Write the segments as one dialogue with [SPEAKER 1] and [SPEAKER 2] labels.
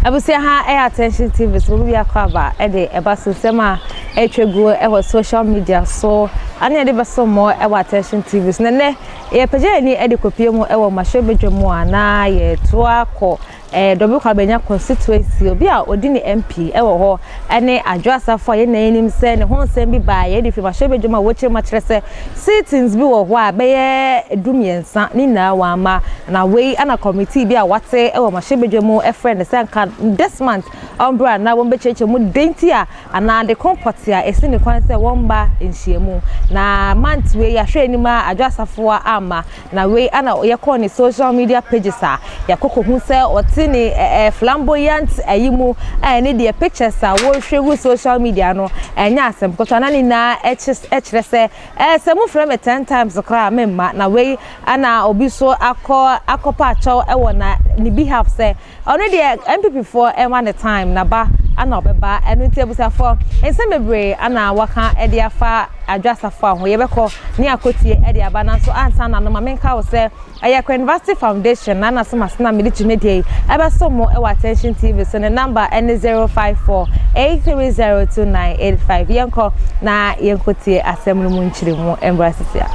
[SPEAKER 1] Abusua, ha ɛyɛ Attention TV so. Obi akɔ aba ɛde ɛba so, nsɛm a ɛtwa gu ɛwɔ social media so ane yɛde bɛso mmɔ ɛwɔ Attention TV so. Nɛnɛ yɛpagya yɛni ɛde kɔpie mu ɛwɔ mmarahyɛbadwa mu a na yɛtoa kɔ Dome Kwabenya constituency. Obi a odi ne MP ɛwɔ hɔ ɛne Adwoa Safo a yɛn nyinaa anim sɛ ne ho nsɛm bi baa yɛde fi mmarahyɛbadwa mu a wɔkyerɛ mu akyerɛ sɛ sittings bi wɔ hɔ a bɛyɛ 13 ne nyinaa wɔama. Na wei ana committee bi a wate ɛwɔ mmarahyɛbadwa mu ɛfrɛ no sɛ nka this month ɔmbra na wɔn bɛkyerɛkyerɛ mu denti a anaa de kɔmpɔte a esi ne kwan sɛ wɔmba nhyiamu. Na month wei yɛahwɛ anim a Adwoa Safo ama. Na wei ana yɛkɔɔ ne social media pages a yɛakɔkɔ hu sɛ ɔte ne flamboyant ayi mu a ɛne deɛ pictures a wɔrehwɛ gu social media no ɛnyɛ asɛm kɔtɔ na ne nyinaa ɛkyerɛ sɛ sɛ mofrɛ me 10 times koraa memma. Na wei ana obi so akɔ akɔpa akyɛw ɛwɔ na ne behalf sɛ ɔno deɛ NPP foɔ ɛma ne time na ba ana ɔbɛba. Ɛno nti abusuafoɔ, nsɛm bebree ana waka ɛde afa Adwoa Safo a ho yɛbɛkɔ ne akotie ɛde aba. Nanso ansa na no, ma menka wo sɛ ɛyɛ University Foundation na anaso masena mede dwumadie yi ɛbɛso mo ɛwɔ Attention TV so. Ne number ɛne 054 8302985. Yɛnkɔ na yɛnkɔtie asɛm no mu nkyerɛ mu mbra sisia.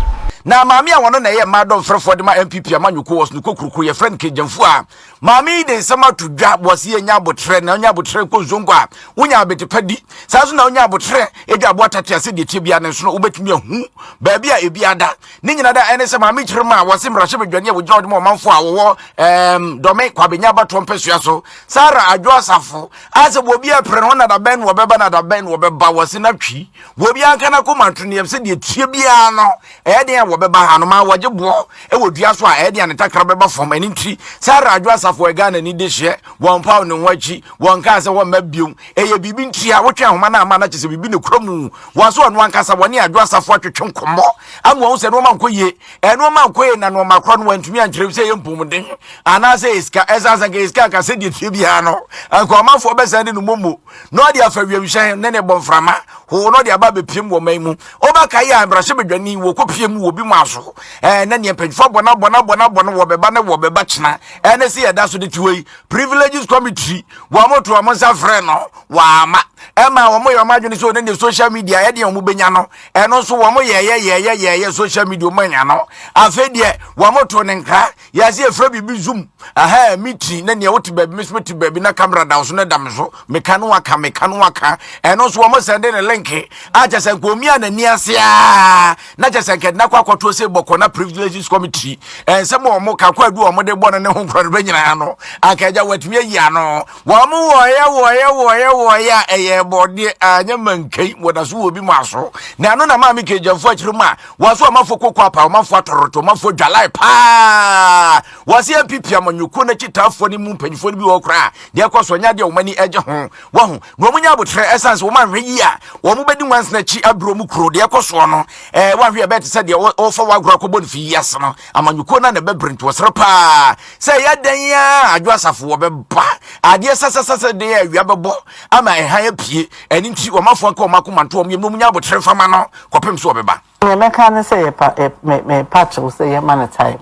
[SPEAKER 2] Na maame a wɔno na ɛyɛ mmaa dɔmfrɛfoɔ de ma NPP amanyɔkuo wɔ so no kokurukuru, yɛfrɛ no Kegyamfo a maame yi de nsɛm ato dwa. Wɔ se yɛnya abotrɛ na wonya abotrɛ kɔ nzongo a wonya abetepa di saa so, na wonya abotrɛ ɛdwa aboa tate ase deɛ tie bia ne nso no wobɛtumi ahu baabi a ebi ada ne nyina da. Ɛne sɛ maame kyerɛ mu a wɔse mmarahyɛ badwani a wɔgyina wɔde ma ɔmanfoɔ a wɔwɔ Dome Kwabenya abatoɔ mpɛsua so, Sarah Adwoa Safo, asɛ wɔbi apere no ho na dabɛn no wɔbɛba, na dabɛn no wɔbɛba. Wɔse na twi wɔbi anka na kɔma nto neɛm sɛ deɛ tie biara no ɛyɛ den a wɔbɛba. Anoma wɔgye boɔ ɛwɔ dua so a ɛyɛ den a ne takra bɛba fam. Ɛne ntiri Sarah Adwoa Safo ɛga n'ani de hyeɛ wɔn paw ne ho akyi, wɔn kaa sɛ wɔmma biom. Ɛyɛ biribi ntiri a wotwe ahoma no ama no kyɛ sɛ biribi ne kura mu. Wɔn so ɔno ankasa wɔne Adwoa Safo atwetwe nkɔmmɔ ama wɔn sɛ nneɛma nkɔ yie, ɛnneɛma nkɔ yie, na nneɛma korɔ no wɔntumi ankyerɛ sɛ ɛyɛ mpɔmuden anaasɛ ɛyɛ sika. Ɛsan sɛ nka ɛyɛ sika nka sɛdeɛ tie biara no nka ɔmanfoɔ bɛsan de no momo na ɔde afa wiemhyɛn ne ne bɔ mframa hoo na ɔde aba abɛpiem wɔ man mu. Ɔbɛka yɛ a mmarahyɛbadwani wɔkɔ pie mu wɔ bi mu aso na neɛ mpanyinfoɔ abɔ no abɔ no abɔ no abɔ no wɔbɛba ne wɔbɛba kyena. Ɛne sɛ yɛda so de te hɔ yi, Privileges Committee wɔn mo to wɔn nsa frɛ no wɔama ɛma wɔn yɛ wɔn adwene sɛ ɔne ne social media ɛdeɛ wɔn bɛnya no. Ɛno nso wɔn yɛyɛ yɛyɛ yɛyɛ social media wɔn anya no. Afei deɛ wɔn to ne nkra yɛsɛ yɛfrɛ biribi Zoom aha meeting na nea wote baabi me nso mete baabi na camera da so na da me so, meka no waka, meka no waka. Ɛno nso wɔn sɛnde ne link a kyɛ sɛ nka omi a n'ani ase a na kyɛ sɛ nka ɛdina kɔ akɔto sɛ bɔkɔ na Privileges Committee ɛnsɛm a wɔn ka kɔ adu wɔn de bɔ no ne ho nkora no bɛ nyinaa no anka agya wɔatumi ayi ano. Wɔn wɔyɛ wɔyɛ wɔyɛ wɔyɛ a ɛyɛ bɔdeɛ anyɛ mankai wɔda so wɔ bi mu aso. Na ɛno na maame Kegyamfo akyerɛ mu a wɔso ɔmanfo koko apa, ɔmanfo atɔrɔtɔ, ɔmanfo dwalae paa. Wɔse NPP amanyɔkuo no akyitaafoɔ no mu mpanyinfoɔ no bi wɔ koraa deɛ ɛkɔ so ɔnyɛ adeɛ a wɔn ani agye ho. Wɔho na wɔn nya abotrɛ ɛsan sɛ wɔn anhwɛ yie a wɔn bɛdi nwansena akyi aburo mu kuro deɛ ɛkɔ soɔ no wɔanhwɛ ɛbɛyɛ te sɛ deɛ wɔfa wɔagorɔ akɔbɔ no fi yi ase no amanyɔkuo no na ɛbɛbere. Nti wɔsrɛ paa sɛ ɛyɛ dɛn a Adwoa Safo wɔbɛba adeɛ sɛsɛsɛsɛ deɛ awia bɛbɔ ama ɛhan apue. Ɛne nti wɔmafoɔ nka wɔn akoma nto wɔn yam na wɔn nya abotrɛ fama no kɔpem so wɔbɛba.
[SPEAKER 3] Nea mɛka ne sɛ yɛpa me mepa kyɛw sɛ yɛma no time.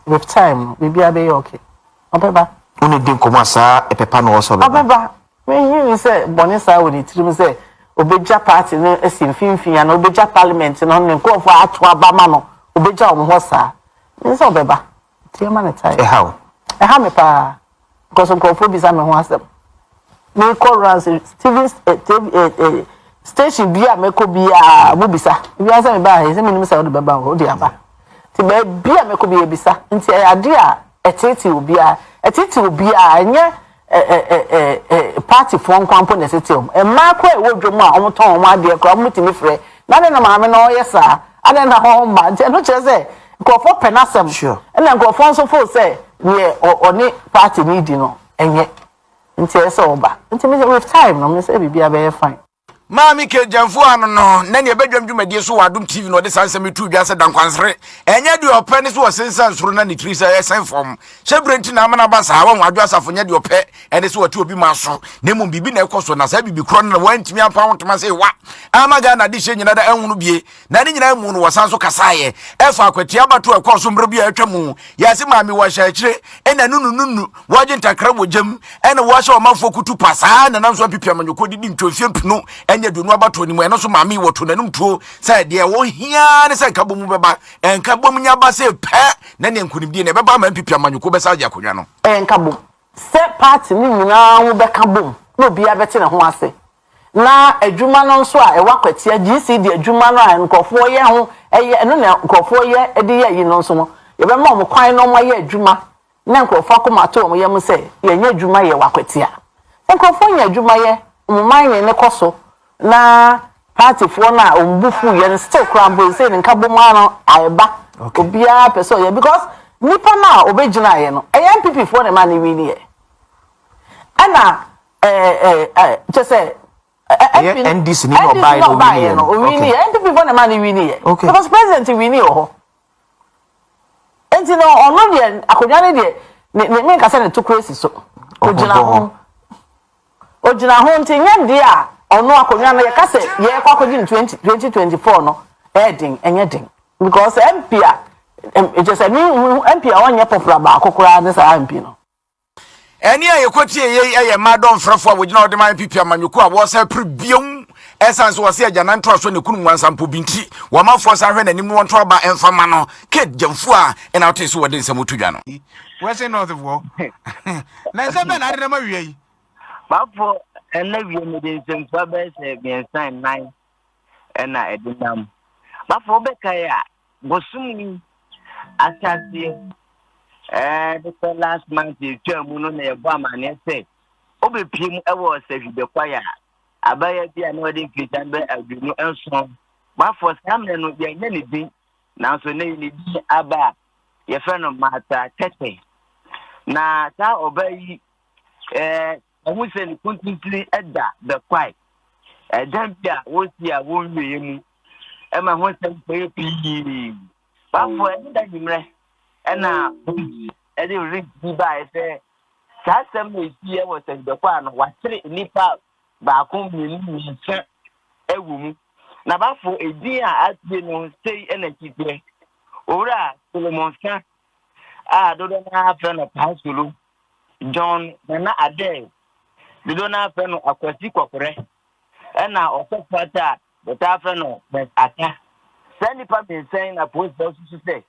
[SPEAKER 3] With time no biribiara bɛyɛ okay, ɔbɛba.
[SPEAKER 4] Wo ne di nkɔmmɔ a saa ɛpɛpa na ɔwɔ sɛ ɔbɛba?
[SPEAKER 3] Ɔbɛba. Mehu sɛ bɔne saa wɔ ne tirim sɛ obɛgya party no asi mfimfini anaa obɛgya parliament no ne nkurɔfoɔ ato aba ma no, obɛgya wɔn hɔ saa. Ne sɛ ɔbɛba nti yɛma no time.
[SPEAKER 4] Ɛha wo?
[SPEAKER 3] Ɛha me paa because nkurɔfoɔ bisa me ho asɛm. Mekɔ rounds TV TV station bi a mekɔ biara mo bisa ebi asɛ me ba ha yi sɛ menim sɛ wode bɛba hɔ wode aba nti baabi a mekɔ bi ebisa. Nti ɛyɛ ade a ɛtete obiara, ɛtete obiara. Ɛnyɛ ɛ ɛ ɛ ɛ partyfoɔ nkwa mpo na ɛtete wɔn. Mmaa koraa ɛwɔ dwom a wɔtɔn wɔn adeɛ koraa wɔn tumi frɛ na ade na maame na ɔyɛ saa ade na ɔmma. Nti ɛno kyerɛ sɛ nkurɔfoɔ pɛ n'asɛm ɛna nkurɔfoɔ nso fo sɛ deɛ ɔne party ne di no ɛnyɛ. Nti ɛyɛ sɛ ɔba. Nti mi sɛ with time no mi sɛ biribiara bɛyɛ fine.
[SPEAKER 2] Maame Kate Gyamfo ano no, na nea ɛbɛdwam dwumadie so wɔ Adom TV na ɔde saa nsɛm yi too dwa sɛ Dankwansere ɛnyɛ deɛ ɔpɛ ne so ɔsensan soro na ne tiri sɛ ɛsɛn fam. Hyɛ berɛ nti na amena aba saa, wahu Adwo Asafo nyɛ deɛ ɔpɛ ɛne sɛ ɔte obi ma so na mmom biribi na ɛkɔ so na saa biribi korɔ no na wantumi ampa ho ntoma sɛ wa ama Ghana de hyɛ nyina da anhunu bie na ne nyinaa mu no wɔsan so kasaeɛ ɛfa akwatia abato a ɛkɔɔ so mmerɛ bi a atwa mu yɛase maame wɔahyɛ akyire ɛna nunununu wɔagye ntakra wɔ gyam ɛna wɔahyɛ ɔmanfoɔ kutu pa saa na nam so apipi amanyɔkuo didi ntwomfie mpenu ɛne aduonu abatoɔ no mu ɛno nso maame wɔto n'anom tuo sɛ deɛ wɔhia ne sɛ nkabɔ mu bɛba nkabɔ mu nya ba sɛ pɛ na ne nkonimdie na ɛbɛba ama mpipi amanyɔkuo bɛsa agye akonnwa no.
[SPEAKER 3] Ɛyɛ nkabom sɛ party no nyinaa ho bɛka bom na obiara bɛte ne ho ase Na adwuma no nso a ɛwɔ akwatia, GCD adwuma no a nkurɔfoɔ yɛ ho yɛ, ɛno na nkurɔfoɔ yɛ de yɛ ayi no nso no, yɛbɛma wɔn kwan na wɔayɛ adwuma na nkurɔfoɔ akoma ato wɔn yam sɛ yɛnyɛ adwuma yɛ wɔ akwatia. Sɛ nkurɔfoɔ nya adwuma yɛ, wɔn mining no kɔ so na partyfoɔ no a wɔn bo fuiɛ no still koraa mpo seesei no nkabom ara no ɛba. Obiara pɛ sɛ ɔyɛ because nipa no a ɔbɛgyinaeɛ no, ɛyɛ NPP foɔ na ɛmaa no winiiɛ. Ɛna kyɛ sɛ
[SPEAKER 4] ɛyɛ NDC ni na ɔbaeɛ na ɔwini
[SPEAKER 3] no owini yɛ NPP fo na ɛma no wini yɛ because president wini wɔ hɔ nti no ɔno deɛ akonnwa no deɛ ne ne menka sɛ ne to kura si so ogyina ho ogyina ho nti nyɛ deɛ a ɔno akonnwa no yɛka sɛ yɛkɔ akɔgye no 2024 no ɛyɛ den ɛnyɛ den because MP a kyɛ sɛ me MP a ɔnyɛ popular baako koraa ne saa MP no.
[SPEAKER 2] Ɛnne a yɛkɔtie yei yɛ mmaa dɔmfrɛfoɔ a wɔgyina hɔ de ma NPP amanyɔkuo a wɔresan pere biom ɛsiane sɛ wɔse agyanan ntoasoɔ ne kunu nwansampɔ bi nti wɔmafoɔ san hwɛ n'anim no wɔnto aba mfa ma no. Kate Gyamfua a ɛna wotee so wɔde nsɛm to dwa no.
[SPEAKER 5] Western North foɔ na nsɛm bɛn na ade nam awia yi.
[SPEAKER 6] Bafo ɛnna wie mede nsɛmfua bɛyɛ sɛ mmiɛnsa nnan ɛna ɛde nam. Bafo wobɛkae a bosom yi ahyɛaseɛ ɛɛ de kɔ last month etwa mu no na yɛbɔ amaneɛ sɛ wobɛpie mu ɛwɔ sahwibɛkwae a abaayewa bi a na ɔde mfirisan bɛ 27 bafo saa mmerɛ no yɛnyɛ ne din nanso ne ne din aba a yɛfrɛ no Martha Tɛtɛ na saa ɔbaa yi ɛɛ ɔho sɛ ne kuntuntuni ɛda bɛkwae ɛdan bi a wɔsi a wɔnwieɛ mu ɛma ho nsɛm kɔyɛ pii bafo ɛne da nwummerɛ ɛna polisi ɛde release bi baeɛ sɛ saa asɛm na ɛsi ɛwɔ sɛgbɛkɔ a no wakyere nnipa baako mmienu mmiɛnsa ɛwɔ mu na bafo edin a atie no sei ɛna ɛkiteɛ owura Solomon Sa a dodoɔ no ara frɛ no Paasolo John Nana Adɛ dodoɔ no ara frɛ no Akwasi Kɔkorɛ ɛna ɔsɔfo ata a Wɔtaa frɛ no Prince Atta. Saa nnipa mmiɛnsa yi na apolisifoɔ susu sɛ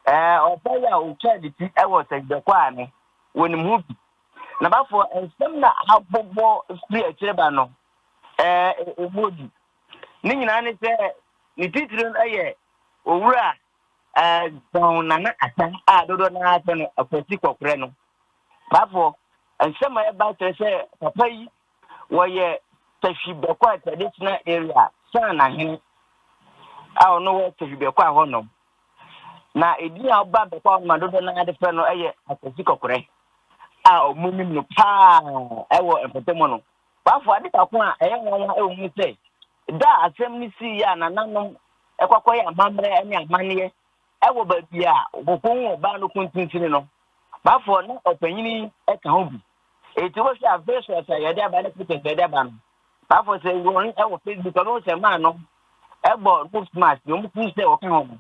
[SPEAKER 6] ɛɛ ɔbaa yi a ɔtwaa ne ti wɔ Sɛgbɛkwaa no, wɔnim ho bi. Na bafoɔ, nsɛm na abobɔ firi akyire ba no, ɛɛ ɛmu odu. Ne nyinaa ne sɛ ne titire no yɛ owura ɛɛ John Nana Atta a dodoɔ no ara frɛ no Akwasi Kɔkorɛ no. Bafoɔ, nsɛm a ɛba kyerɛ sɛ papa yi Wɔyɛ Tahwi Bɛkwae Traditional Area Saanahene a ɔno wɔ Tahwi Bɛkwae hɔnom. Na edin a ɔba Bɛkwae hɔnom a dodoɔ no ara de frɛ no yɛ Akwasi Kɔkorɛ a wɔnim no paa wɔ mpɔtam no. Bafo ade baako a ɛyɛ nwanwa wɔ mu sɛ da a asɛm no sii a nananom kɔkɔyɛ amammerɛ ne amanneɛ wɔ baabi a wɔkɔhu ɔbaa no kuntunsini no, Bafo na ɔpanyin yi ka ho bi. Eti wohwɛ a visuals a yɛde aba ne pictures a yɛde aba no, baafo sɛ wɔn wɔ Facebook a wɔn sɛ maa no ɛbɔ nose mask na wɔn tumi sɛ wɔka ho no.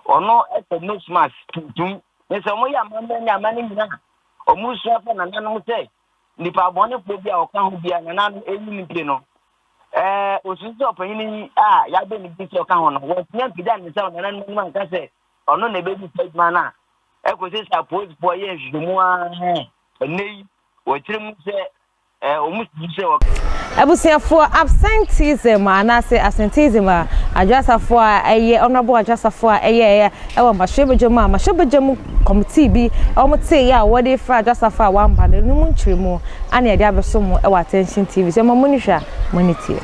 [SPEAKER 6] Ɔno ɛsɛ nose mask tuntum. Ne sɛ wɔn yɛ amammerɛ ne amanne nyinaa wɔn sua fa nananom sɛ nipa abɔnefoɔ bi a ɔka ho bi a nananom ɛyi ne pie no. Ɛɛ osusu sɛ ɔpanyin yi a yɛabɔ ne din sɛ ɔka ho no wɔntumi ampagya ne nsa wɔ nananom anim anka sɛ ɔno na ɛbɛdi saa adwuma no a ɛkɔsi sɛ apolisifoɔ yɛ nhwehwɛmu ara ɛnnɛ yi wɔkyerɛ mu sɛ wɔn susu sɛ wɔ.
[SPEAKER 1] Abusuafoɔ, absenteeism anaase absenteeism a Adwo Asafo a ɛyɛ Honourable Adwo Asafo a ɛyɛɛ ɛwɔ mmarahyɛbadwam a mmarahyɛbadwam kɔmitii bi wɔn teeɛ a wɔde frɛ Adwo Asafo a wamba no, ɛno mu nkyerɛmu ana yɛde abɛso mo wɔ Attention TV so. Ɛma mo ani hwɛ a, mo ani tie.